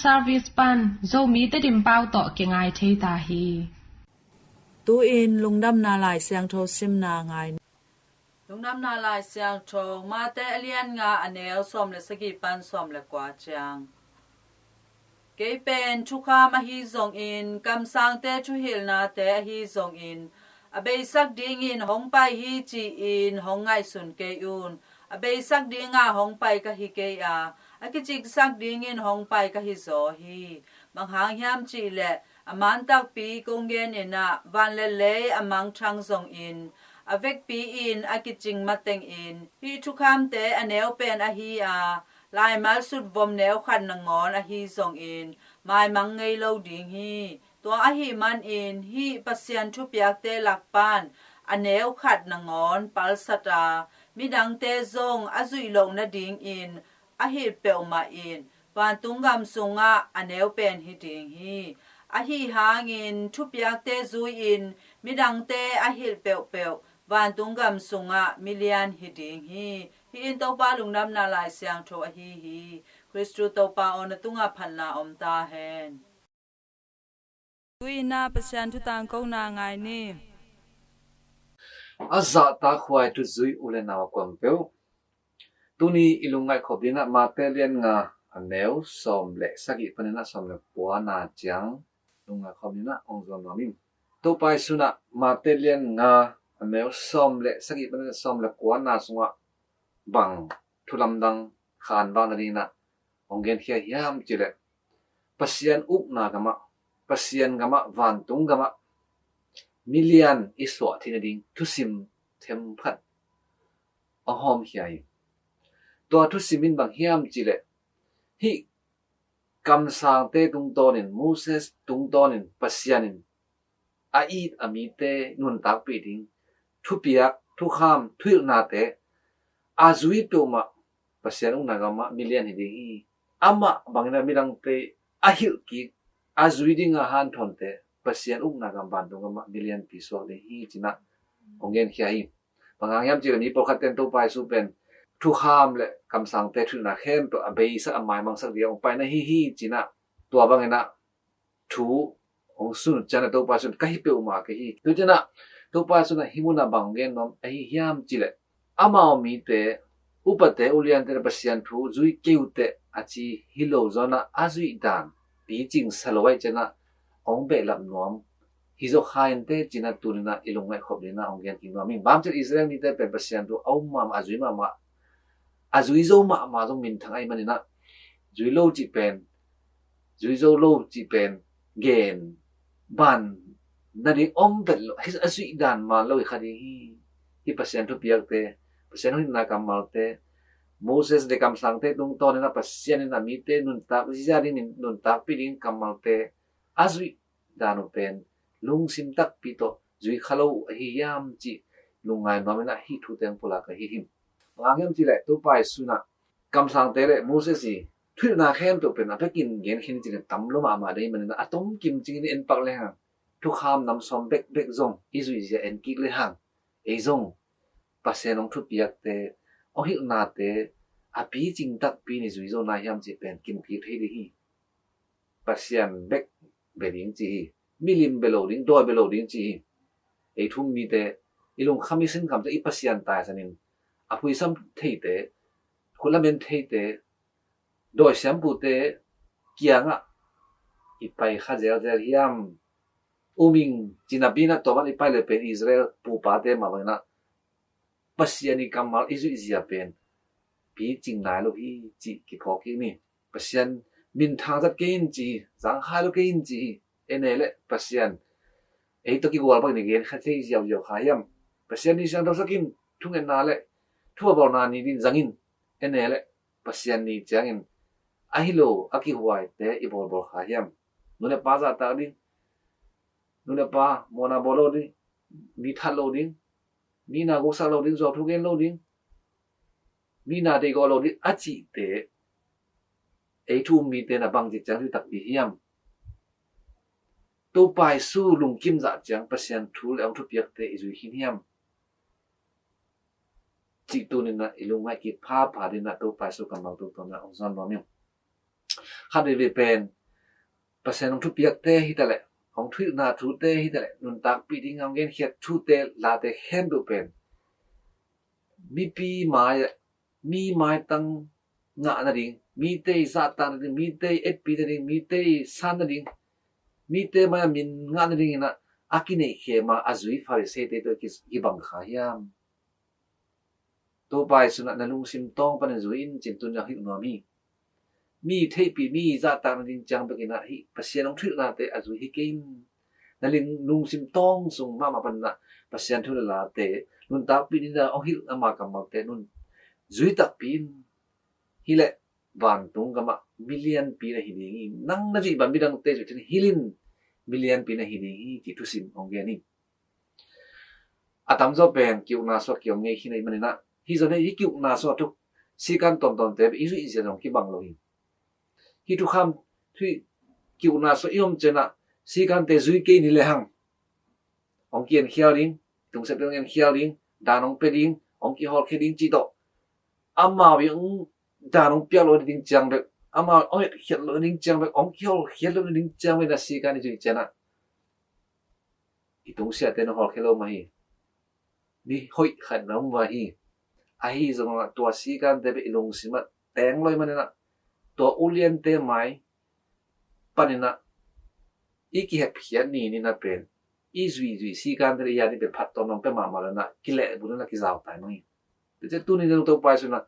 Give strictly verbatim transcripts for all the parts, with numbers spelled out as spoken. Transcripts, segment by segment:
Service pan Zomi Tedim pau tawh kingai thei ta hi. Tu-in Lungdamna Lai Siangtho simna ngai ni. Lungdamna Lai Siangtho, Mate a lian nga a neu sawm le sagih pan sawm le kua ciang. Kei pen thukham ahi zongin, kamsangte thuhilhnate ahi zongin, a beisak dingin hong pai hi ci-in hong ngaihsun kei un. A beisak dinga hong pai ka hi kei a, a kicingsak dingin hong pai ka hi zaw hi. Bang hang hiam cihleh, a man takpi kong genin ah, van le lei a mangthang zongin, a vekpi-in a kicing matengin, hih thukhamte a neu pen ahi a, laimal sutvom neu khat nangawn ahi zongin, maimang ngei lo ding hi. Tua ahih manin, hih Pasian thupiakte lakpan a neu khat nangawn palsat a, midangte zong a zuih loh nadingin a hilh peuhmah in, vantung gam sungah a neu pen hi ding hi. Ahi hangin, thupiakte zui-in midangte a hilh peuhpeuh vantung gam sungah milian hi ding hi. Hih in Topa Lungdamna Lai Siangtho ahi hi. Khristu Topa aw, na tungah phatna om ta hen. Tu-in ah Pasian thu tangkona ngai ni. A zahtakhuai thuzui u le nau a kuang peuh. Tuni i lungngaih khop dingin ah Mate lian nga a neu sawm le sagih panin ah sawm le kuana ciang lungngaih khop dingin ah hong zuan nuam ing. Topa Jesu in ah Mate lian nga a neu sawm le sagih panin ah sawm le kuana sungah bang thu lamdang khan vak nadingin ah hong genkhia hiam cihleh, Pasian ukna gamah, Pasian gamah, vantung gamah milian i suah theih nading thusim themkhat hong hawmkhia hi. Tua thusim in bang hiam cihleh, hih kamsangte tungtawnin, Moses tungtawnin Pasian in a it a mite nuntakpih ding thupiak, thukham, thuhilhnate a zui peuhmah Pasian ukna gamah milian hi ding hi. Amah bangin a midangte a hilh kik, a zui dinga hanthawnte Pasian ukna gam, vantung gamah milianpi suak ding hi ci-in ah hong genkhia hi. Bang hang hiam cihleh, mi pawlkhatte in Topa Jesu pen thukham le kamsangte thuhilhna khempeuh a beisak, a maimangsak dingin hong pai na hi hi ci-in ah, tua bangin ah thu hong sut ciangin ah Topa Jesu in ka hi peuhmah ka hi. Tua ciangin ah Topa Jesu in ah hih munah bang gen nuam ahi hiam cihleh, amau mite, upate, uliante in ah Pasian thu zui kei uh teh a ci hi lo, zong ah a zuih dan picing sa lo ahih ciangin ah hong behlap nuam hi zaw kha inteh ci-in ah tuni-in ah i lungngaih khop dingin ah hong gen kik nuam ing. Bang hang hiam cihleh, Israel mite pen Pasian thu a um mahmah, a zui mahmah, a zui zo mahmah zong minthang ahih manin ah, zui lo cih pen, zui zo lo cih pen gen ban nading om vet lo, hih a zuih dan man lo hi kha ding hi. Hih Pasian thupiakte, Pasian hong hilhna kammalte, Moses le kamsangte tungtawnin ah Pasian in a mite nuntak zia dingin, nuntakpih dingin kammalte a zuih dan uh pen lungsim takpi tawh zui kha lo uh ahi hiam cih lungngai nuamin ah hih thute hong pulak ka hi hi. Bang hang hiam cihleh, Topa Jesu in ah kamsangte le Moses i thuhilhna khempeuh pen a bekin genkhia ni cih leh tam lo mahmah ding ahih manin ah, a tomkim ciangin en pak lehang, thukham nam sawm bekbek zong i zuihzia en kik lehang, ei zong Pasian hong thupiakte, hong hilhnate a picing takpi-in i zui zo nai hiam cih pen kim kik thei ding hi. Pasian bek bia ding ci hi. Milim bia lo ding, dawi bia lo ding ci hi. Ei thu-um mite, i lungkham, i sinkhamte i Pasian taisanin, a phuisam theite, khut lamen theite, dawi siampute kiangah i pai kha zelzel hiam? Um ing, ci napi-in ah tua bang i pai leh pen Israel pupate mah bangin ah Pasian i kammal i zuihzia pen picing nai lo hi cih kiphawk kik ni. Pasian minthang zat kei in ci hi, zangkhai lo kei in ci hi. En e leh Pasian ei tawh kigual bangin i gen kha thei ziauziau kha hiam? Pasian ni siangthosak in, thungetna le thu a bawlna ni dingin zang in. En e leh Pasian ni ciangin ahi lo a kihuaite i bawlbawl kha hiam? Nu le pa zahtak ding, nu le pa mawhna bawl lo ding, mi that lo ding, mi na guksak lo ding, zuauthu gen lo ding, mi na deihgawh lo ding a cihte ei thu-um mite na bangci ciang zui takpi hiam? Topa Jesu lungkim zah ciang Pasian thu le hong thupiakte i zui khin hiam? Cih tuni-in ah i lungngaih kik phapha dingin ah Topa Jesu kammal tungtawn ah hong zon nuam ing. Khat veivei pen Pasian hong thupiakte hi taleh, hong thuhilhna thute hi taleh, nuntakpih ding a hong genkhiat thute, late khempeuh pen mipi mai-ah, mi maitang ngah nading, mite i zahtak nading, mite i etpi nading, mite i san nading, mite mai-ah min ngah nadingin ah a kineihkhem a a zui Pharisee-te tawh ki, kibang kha hiam? Topa Jesu in ah na lungsim tawng panin zui in ci-in tuni-in hong hilh nuam hi. Mi theihpih, mi zahtak nading ciang bekin ah hih Pasian hong thuhilhnate a zui hi kei in. Na ling, lungsim tawng sung mahmah panin ah Pasian thu le late nuntakpih dingin ah hong hilh ama kammalte nun zui takpi in. Hi leh vantung gamah milianpi na hi ding hi. Nang na zuih bang midangte zuih theih in, hilh in, milianpi na hi ding hi, ci thusim hong gen hi. A tamzaw pen ki-ukna sungah ki-om ngei khin ahih manin ah, hih zong hih ki-ukna sungah thu sikan tuamtuamte i zuih zia zong kibang lo hi. Hih thukham thu ki-ukna sungah i om ciangin ah sikante zui kei ni lehang, hong ki-enkhial ding, tungsiahte hong enkhial ding, dan hong pia ding, hong kihawlkhia ding cih tawh, amau i hong dan hong piak loh nading ciang bek, amau hong etkhiat loh nading ciang bek, hong kihawlkhiat loh nading ciang bek na sikan i zuih ciangin ah, i tungsiahte na hawlkhia lo mah hi. Mi hoih khat na om mah hi. Ahi zongin ah tua sikante bek i lungsim ah teng lo ahih manin ah, tua uliante mai panin ah i kihepkhiat ni ni-in ah pen i zuihzuih sikante le i a ding pen phattuamna hong pia mahmah lo-in ah kilehbulh in ah kizau tai mah hi. Tua ciang tuni-in ah Topa Jesu in ah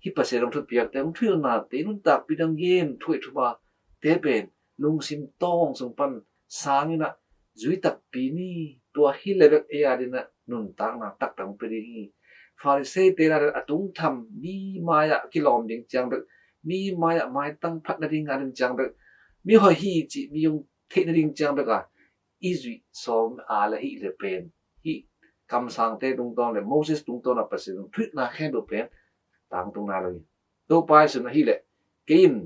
hih Pasian hong thupiakte, hong thuhilhnate, nuntakpih ding a gen thuhoih thupha te pen lungsim tawng sung pan sang in ah zui takpi ni. Tua hi leh bek ei a dingin ah nuntakna taktak hong pia ding hi. Pharisee-te la dingin a tungtham, mi mai-ah kilawm ding ciang bek, mi mai-ah maitang phat nading a ding ciang bek, mi hoih hi cih mi hong theih nading ciang bek a i zuih sawm a leh hih leh pen hih kamsangte tungtawn le Moses tungtawn a Pasian hong thuhilhna khempeuh pen tangtungna lo hi. Topa Jesu in ah hih leh kei in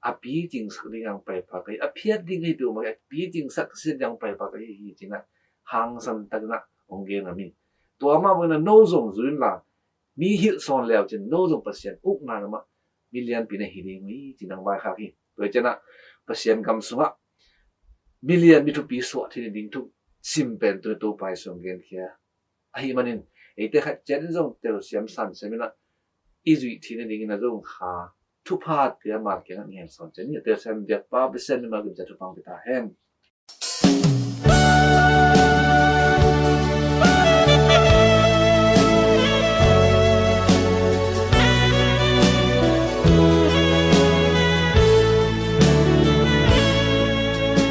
a picingsak ding a hong paipa ka hi, a phiat ding ka hi peuhmah kei, a picingsak kha ding a hong paipa ka hi hi ci-in ah hangsan takin ah hong gen ngam hi. Tua mah bangin ah no zong zui inla, mi hilh sawn le uh cin no zong Pasian ukna lamah milianpi na hi ding uh hi ci-in ah hong vaikhak hi. Tua hi ciangin ah Pasian gam sungah milian mi thupi suah theih nading thusim pen tuni Topa Jesu in hong genkhia ahih manin, eite khat ciat in zong telsiam sansiam in ah i zuih theih nadingin ah zong kha thuphate ama kiangah ngen sawn ciat ni. A telsiam biakpa Pasian in ama gimciat thupha hong pia ta hen.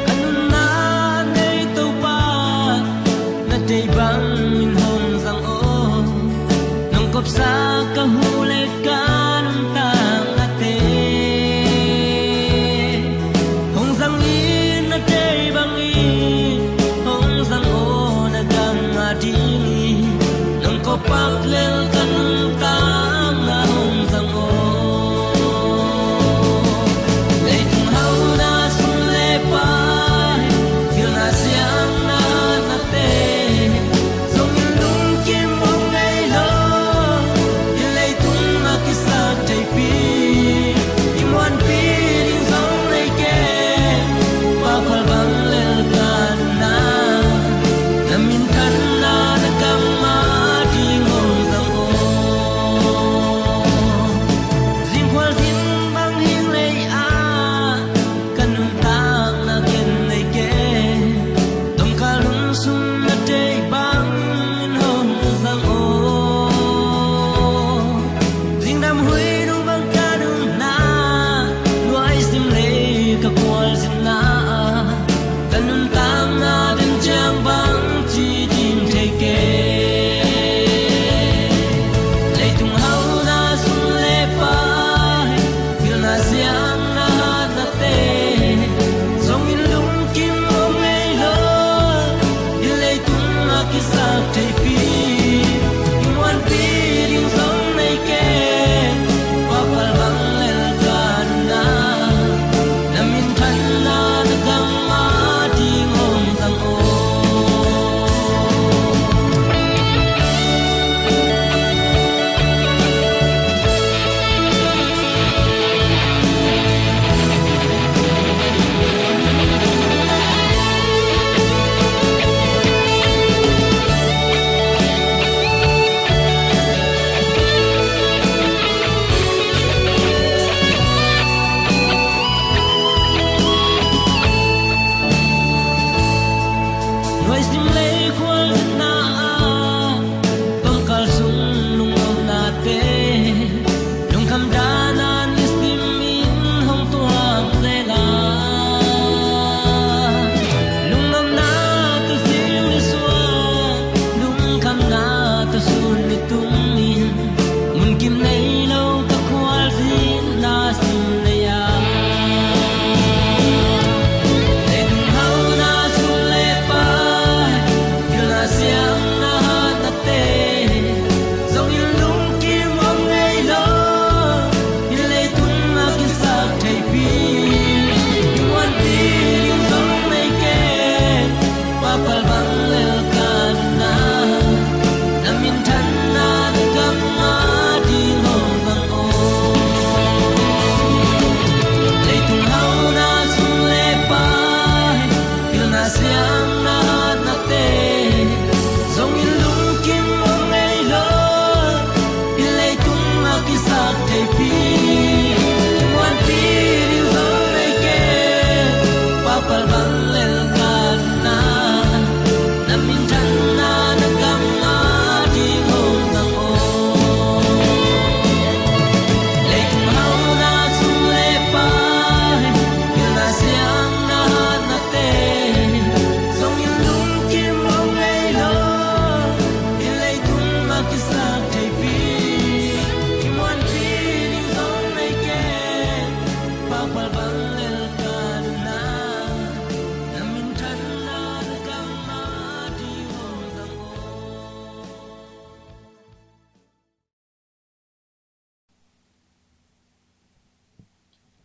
Ka nunna nei Topa, na tei bangin hong zang aw. Nong kopsak ka hu le ka nuntaknate hong zang in, na tei bangin hong zang aw, na kam a ding hi. Nong kop pak lel ka nuntakna hong zang aw. Leitung hauna sum le pai, pilna siangna na te, zong in lungkim hong nei lo. Hih leitung a kisak theipi, i muanpi ding zong nei kei. Pa khual bang lel ka nunna, na minthanna na kam a ding hong zang aw.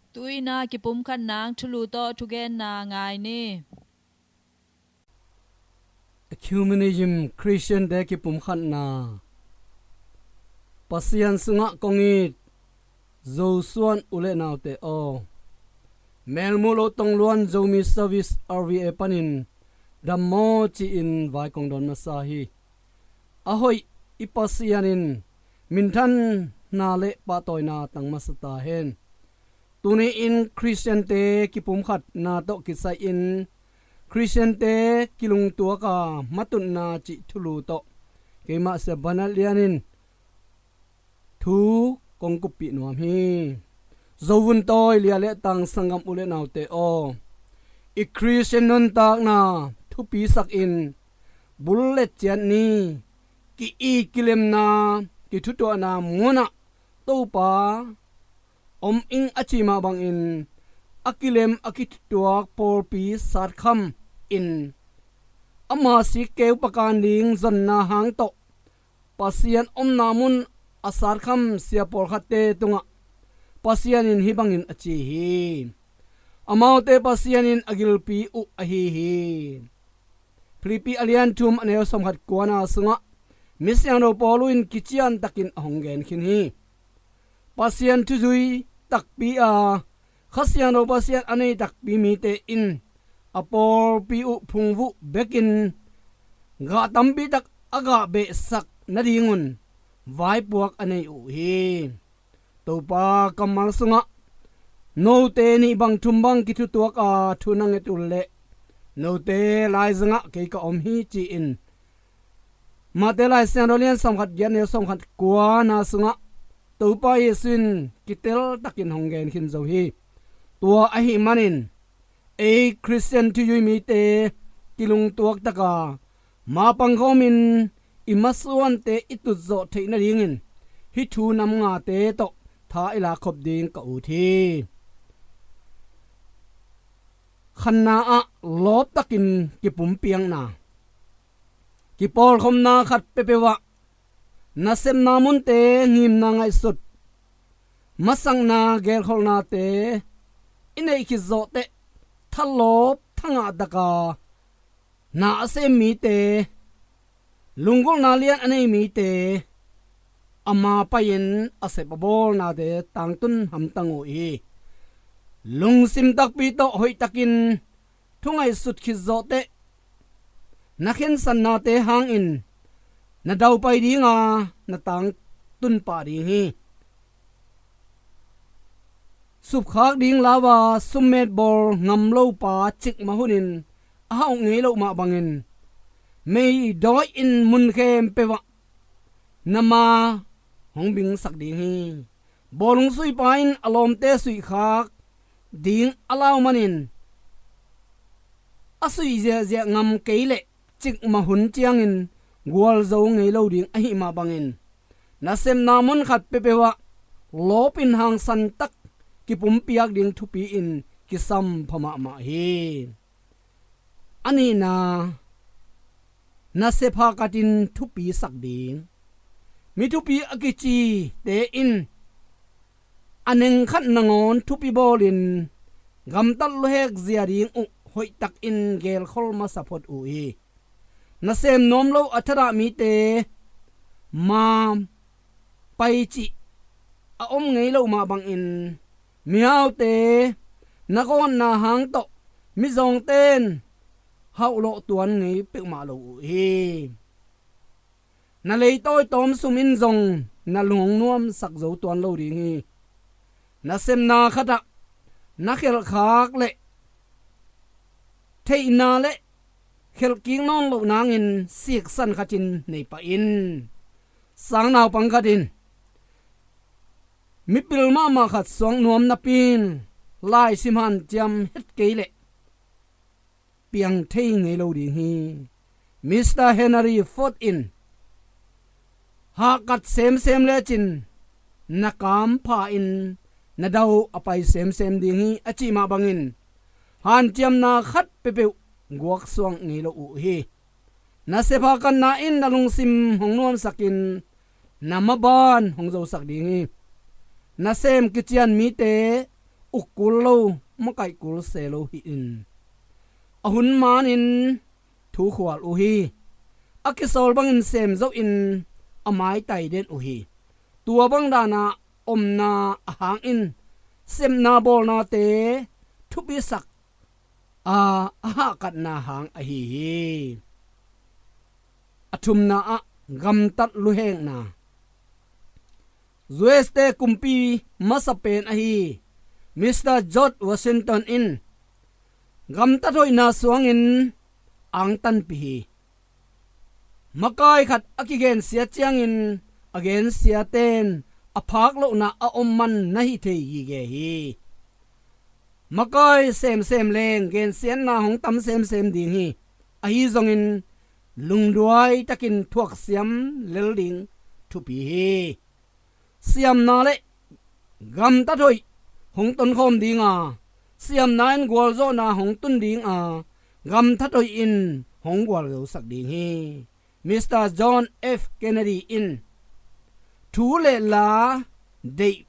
Tuina kipumkhat nang thulu tawh thugenna ngai ni. Ecumenism, Khristiante kipumkhatna. Pasian sungah kong it Zosuan u le naute aw, Melmuh lo tongluan Zomi Service R V A panin dammaw ci-in vai kong dawn masa hi. A hoih i Pasian in minthanna le pahtawina tang masa ta hen. Tuni-in Khristiante kipumkhatna tawh kisai-in Khristiante kilungtuaka matutna cih thulu tawh keimah Sia Banat Lian in thu kong kuppih nuam hi. Zovun tawi lia le tang sanggam u le naute aw, i Khristian nuntakna thupisakin bul le ciat ni ki-it kilemna kithutuahna munah Topa om ing a ci mah bangin a kilem a kithutuak pawlpi satkham in ama sikkeu pakan ding zonna hang tawh Pasian omna mun a satkham sia pawlkhatte tungah Pasian in hih bangin a ci hi. Amaute Pasian in a gilpi uh ahi hi. Philippi a lian thum a neu sawmkhat kuana sungah misiangtho Paulu in kiciantakin a hong gen khin hi. Pasian thuzui takpi a Kha Siangtho Pasian a nei takpi mite in a pawlpi uh phungvuh bekin gah tampi tak a gah behsak nadingun vaipuak a nei uh hi. Topa kammal sungah note nih bang thum bang kithutuak a thu na nget uh leh note laizangah kei ka om hi ci-in Mate Lai Siangtho lian sawmkhat giat neu sawmkhat kuana sungah Topa Jesu in kiteltakin hong gen khin zo hi. Tua ahih manin ei Khristian thuyui mite kilungtuak taka mapang khawmin i masuante i tutzawh theih nadingin hih thu nam ngate tawh tha i lakkhop ding ka ut hi. Khanna ah lawptakin kipumpiakna. Kipawlkhopna khat peuhpeuh ah nasepna munte ngimna ngaihsut, masakna gelkholhnate i neih khit zawh teh thalawp thangah taka na a sem mite, lunggulhna lian a nei mite, ama pai-in a sep a bawlnate tangtun hamtang uh hi. Lungsim takpi tawh hoihtakin thu ngaihsut khit zawh teh na khensatnate hangin na daupai dinga na tangtun pah ding hi. Supkhak ding lauva summetbawl ngam lopa cikmah hunin a hauh ngei loh mah bangin meidawi in mun khempeuh ah na ma hong bingsak ding hi. Bawlung suipa in a lawmte suihkhak ding a lau manin a suih ziahziah ngam kei leh cikmah hun ciangin gualzo ngei lo ding ahih mah bangin nasepna mun khat peuhpeuh ah lawpin hangsan tak kipumpiak ding thupi in kisam pha mahmah hi. A nihna, nasep hakatin thupi sak ding. Mi thupi a kicite in a neng khat nangawn thupi bawlin gamtat luhek zia ding uh hoihtakin gelkhol masa phot uh hi. Nasem nuam lo a thadah mite ma pai cih a om ngei loh mah bangin mihaute na gawtna hang tawh mizawngte in hauhlawh tuan ngei peuhmah lo uh hi. Na leitawi tawm sum in zong na lung nuamsak zo tuan lo ding hi. Nasepna khatah na khelhkhak le theihna le khelhkik nawn loh nangin siksan khatin nei pah in. Sangnaupang khat in mipil mahmah khat suak nuam napi in laisim hanciam het kei leh piang thei ngei lo ding hi. Mister Henry Ford in hahkat semsem lecin na kam pha in na dau a pai semsem ding hi a cih mah bangin hanciamna khat peuhpeuh guaksuak ngei lo uh hi. Nasep hakatna in na lungsim hong nuamsakin na maban hong zosak ding hi. Nasem kician mite uk kul lo, makaih kul se lo hi in, a hun manin thu khual uh hi. A kisawl bangin sem zo in a maitai den uh hi. Tua bang dana omna a hangin sepna bawlnate thupisak a, a hahkatna hang ahi hi. A thumna ah gamtat luhekna. U S te kumpi masa pen ahi Mister George Washington in gamtat hoihna suangin angtanpih hi. Makai khat a kigensia ciangin a gensiaten a phak lohna a om man na hi thei gige hi. Makai semsem leng gensiatna hong tam semsem ding hi. Ahi zongin lungduai takin thuaksiam lel ding thupi hi. Siamna le gamtat hoih hong tonkhawm dinga, siamna in gualzawhna hong tun dinga, gamtat hoih in hong gualzosak ding hi. Mister John F Kennedy in thu le la deih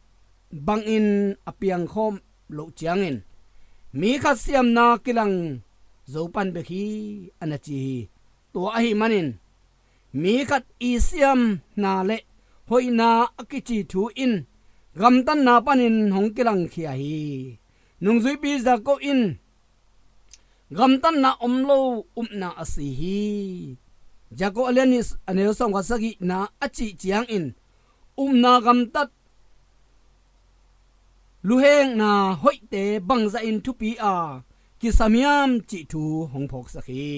bangin a piangkhawm loh ciangin mi khat siamna kilang zo pan bek hi a na ci hi. Tua ahi manin mi khat i siamna le hoihna a kici thu in gamtatna panin hong kilangkhia hi. Nungzuipi Jakob in gamtatna om lo upna a si hi. Jakob a lian nih a neu sawmkhat sagihna a cih ciangin upna gamtat luhekna hoihte bangzahin thupi a kisam hiam cih thu hong phawksak hi.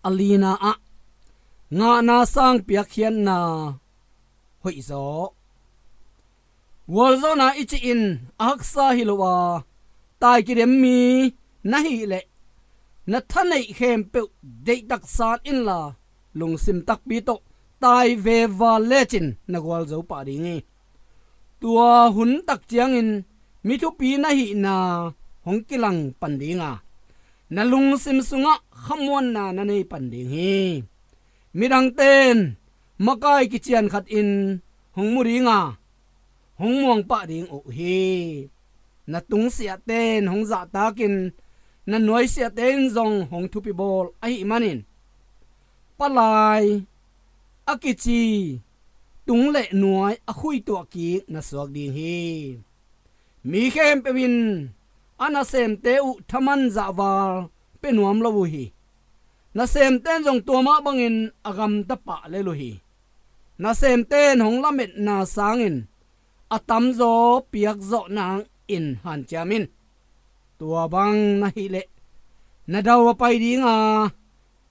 A lina ah ngahna sang piakkhiatna hoihzaw. Gualzawhna i cih in a haksa hi lo a, tai kidem mi na hih leh na thaneih khempeuh deihtak san inla lungsim takpi tawh tai veva lecin na gualzo pah ding hi. Tua hun tak ciangin mi thupi na hihna hong kilang pan dinga, na lungsim sungah khamuanna na nei pan ding hi. Midangten makai kician khatin hong mu dinga, hong muang pah ding uh hi. Na tungsiahten hong zahtakin na nuaisiahten zong hong thupi bawl ahih manin palai a kici tung le nuai a khuituah kik na suak ding hi. Mi khempeuh in a nasemte uh thaman zahval pia nuam lo uh hi. Nasemten zong tua mah bangin a gamta pah lel uh hi. Nasemten hong lametna sangin a tamzaw piakzawh nangin hanciam in. Tua bang na hih leh na dau a pai dinga,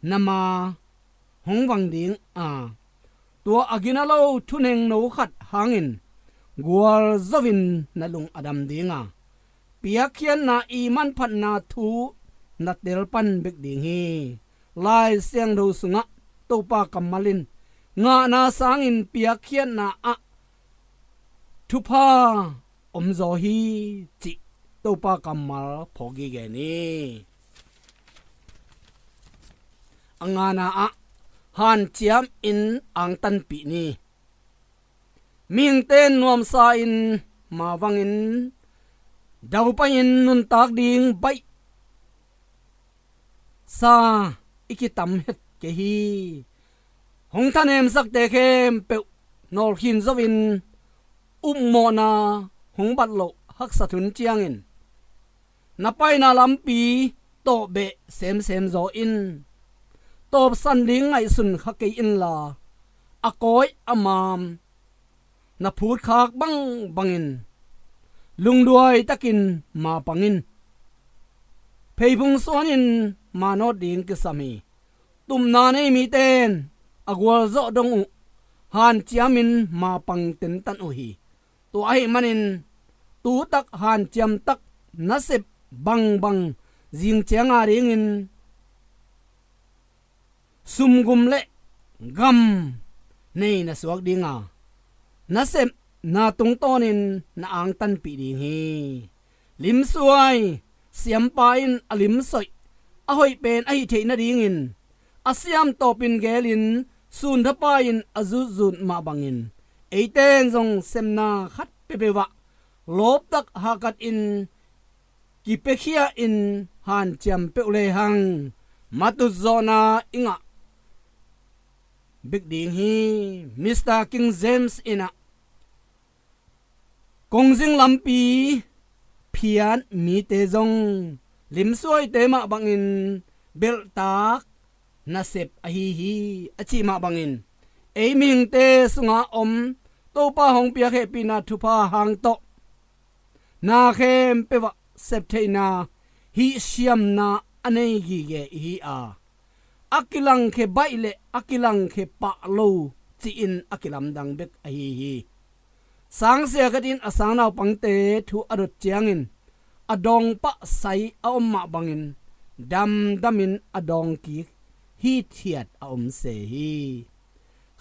na ma hong vang ding a, tua a gina lo thunengno khat hangin gualzo in na lung a dam dinga, piakkhiatna i manphatna thu na telpan bek ding hi. Lai Siangtho sungah Topa kammal in ngahna sangin piakkhiatna ah thupha omzaw hi cih Topa kammal phawk gige ni. A ngana ah hanciam in angtanpih ni. Mihingte nuamsa in mavangin daupai in nuntak ding baih sa i kitam het kei hi. Hong thanemsakte khempeuh nawlkhin zoin upmawhna hong bat loh haksat hun ciangin na paina lampi tawhbeh semsem zaw in. Tawpsan ding ngaihsun kha kei inla, a kawi a maam na phutkhak bangbangin lungduai takin mapang in. Pheiphung suanin manawt ding kisam hi. Tupna nei miten a gualzawh dong uh hanciamin mapang tentan uh hi. Tua ahih manin tutak hanciamtak nasep bangbang zingcianga dingin sumgum le gam nei na suak dinga, nasepna tungtawnin na angtanpih ding hi. Limsuai siampa in a limsoih a hoih pen ahi theih nadingin a siamtawpin gelin sunthapai in a zutzut mah bangin eite in zong sepna khat peuhpeuh ah lawptak hahkat in kipiakhia in hanciam peuh lehang, matut zawhna i ngah bek ding hi. Mister King James in ah, kongzing lampi phiat mite zong limsuaite mah bangin belhtak nasep ahi hi, a cih mah bangin, ei mihingte sunga om Topa hong piak hehpihna thupha hang tawh na khempeuh ah septheihna, hihsiamna a nei gige ihi a, a kilangkhe baih le a kilangkhe pah lo ci-in a kilamdang bek ahi hi. Sangsia khat in a sangnaupangte thu a dot ciangin, a dawngpah sai a om mah bangin, damdamin a dawngkik hithiat a om se hi.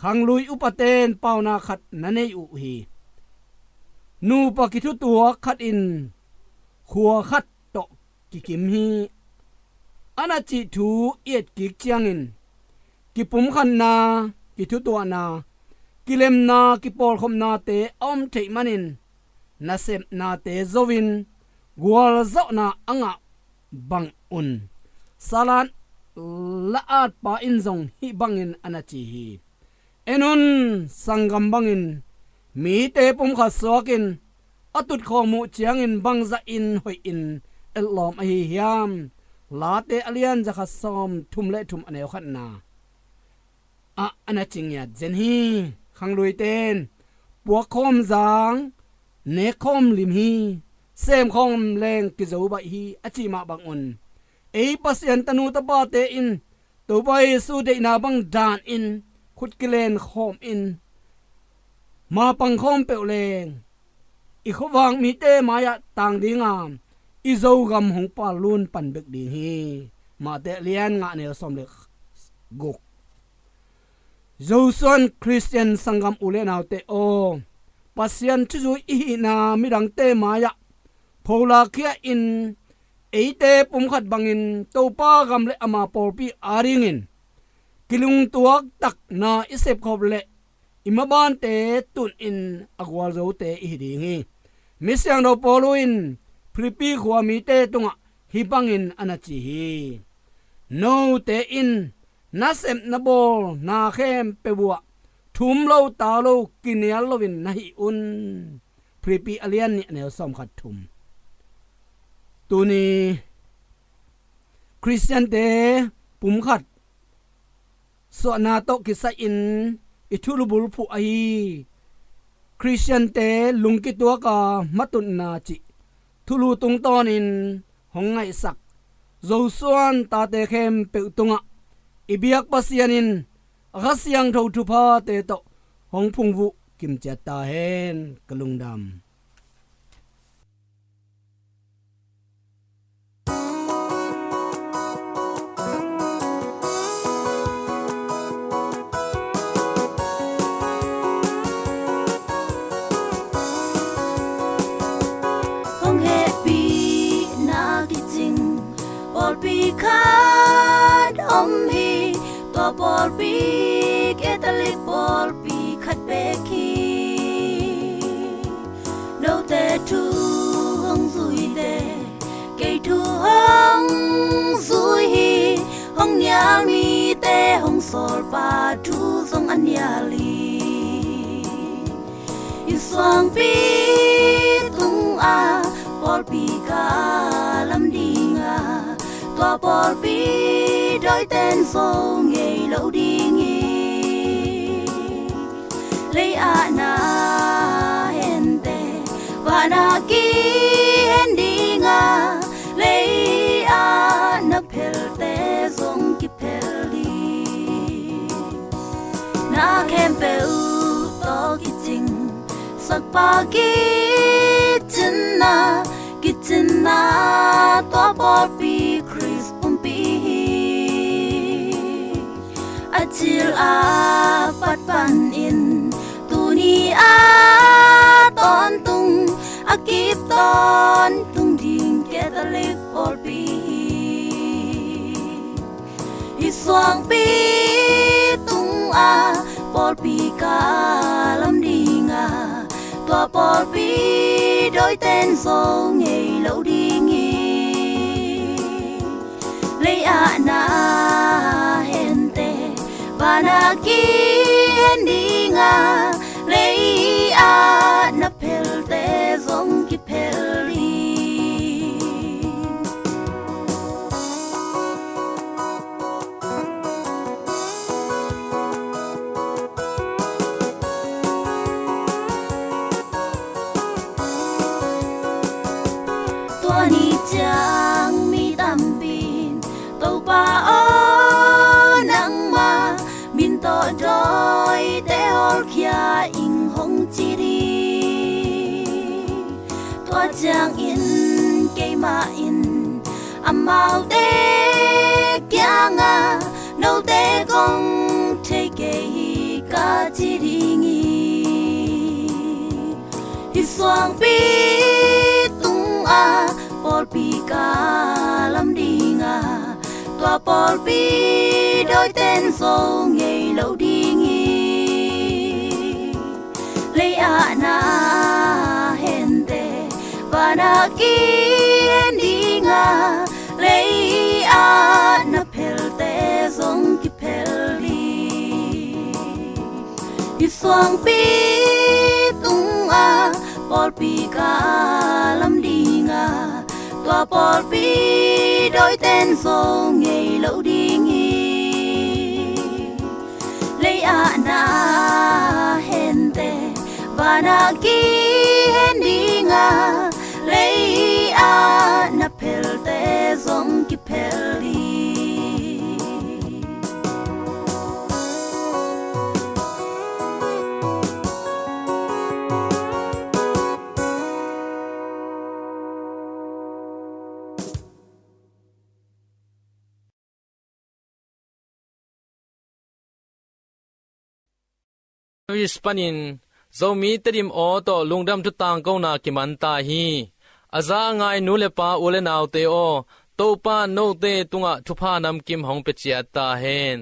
Khanglui upate in pauna khat na nei uh hi. Nupa kithutuak khat in khua khat tawh kikim hi, a na cih thu i etkik ciangin, kipumkhatna, kithutuahna, kilemna, kipawlkhopnate a om theih manin, nasepnate zo-in gualzawhna a ngah bang un. Salat la-atpa in zong hih bangin a na ci hi. En un, sanggam bangin mite pumkhat suakin a tutkhawm uh ciangin bangzahin hoihin etlawm ahi hiam? Late a lian zakhat sawm thum le thum, a neu khatna ah a na ci ngiat zen hi. Khangluite in puakkhawm zang, nekkhawm lim hi, semkhawm leng kizo baih hi, a cih mah bangun, ei Pasian tanu tapate in Topa Jesu deihna bang danin khut kilenkhawm in, mapangkhawm peuh leng i khuavak mite mai-ah tang dinga, i Zogam hong pallun pan bek ding hi. Mate lian nga, neu sawm le guk. Zosuan Khristian sanggam u le naute aw, Pasian thuzui i hihna midangte mai-ah pholakkhia in, eite pumkhat bangin Topa gam le ama pawlpi adingin kilungtuak takna i sepkhop leh i mabante tunin a gualzote i hi ding hi. Misiangtho Paulu in Philippi khua mite tungah hih bangin a na ci hi. Note in nasep na bawl na khempeuh uh ah thum lo ta lo, kinial loin na hih un. Philippi a lian nih, a neu sawm khat thum. Tuni Khristiante pumkhat suahna tawh kisai-in i thulu bulphuh ahi Khristiante lungkituaka matutna cih thulu tungtawnin hong ngaihsak Zosuan tate khempeuh tungah i biak Pasian in a Kha Siangtho thuphate tawh hong phungvuh kimciat ta hen. Ka lungdam. Hong hehpihna kicing pawlpi khat om hi. Tua pawlpi Catholic pawlpi khat bek hi. Note thu hong zuite, kei thu hong zui hi. Hong nial mite hong sawlpa thu zong a nial hi. I suangpi tungah pawlpi ka lam dinga, tua pawlpi dawiten zo ngei lo ding hi. Lei-ah na hente, vanah kihen dinga, lei-ah na phelte zong kiphel hi. Na khempeuh tawh kicing sakpa kicinna, kicinna tua pawlpi Khrist pumpi hi. A cil a pat panin tuni a tawntung, a kip tawntung ding Catholic pawlpi hi. Hih suangpi tungah pawlpi ka lam ding Tua pawlpi dawiten zo ngei lo ding hi. Lei ah na hente vanah kihen ding a, lei ah na phelte zong kiphel ding. Tua ni ciang mi tampin, Topa aw, nangma min tawh dawite hawlkhia ing, hong ci ding. Tua ciangin keimah in amaute kiangah, note kong thei kei hi, ka ci ding hi. Hih suangpi tungah pawlpi ka lam ding a, tua pawlpi dawiten zo ngei lo ding hi. Lei ah na hente vanah kihen ding a, lei ah na phelte zong kiphel ding. Hih suangpi tungah pawlpi ka lam ding a, tua pawlpi dawiten zo ngei lo ding hi. Lei ah na hente vanah kihen ding a, lei ah na phelte zong kiphel ding. Panin Zomi Tedim aw tawh lungdam thu tangkona kiman ta hi. A za a ngai nu le pa, u le naute aw, Topa note tungah thupha namkim hong pia ciat ta hen.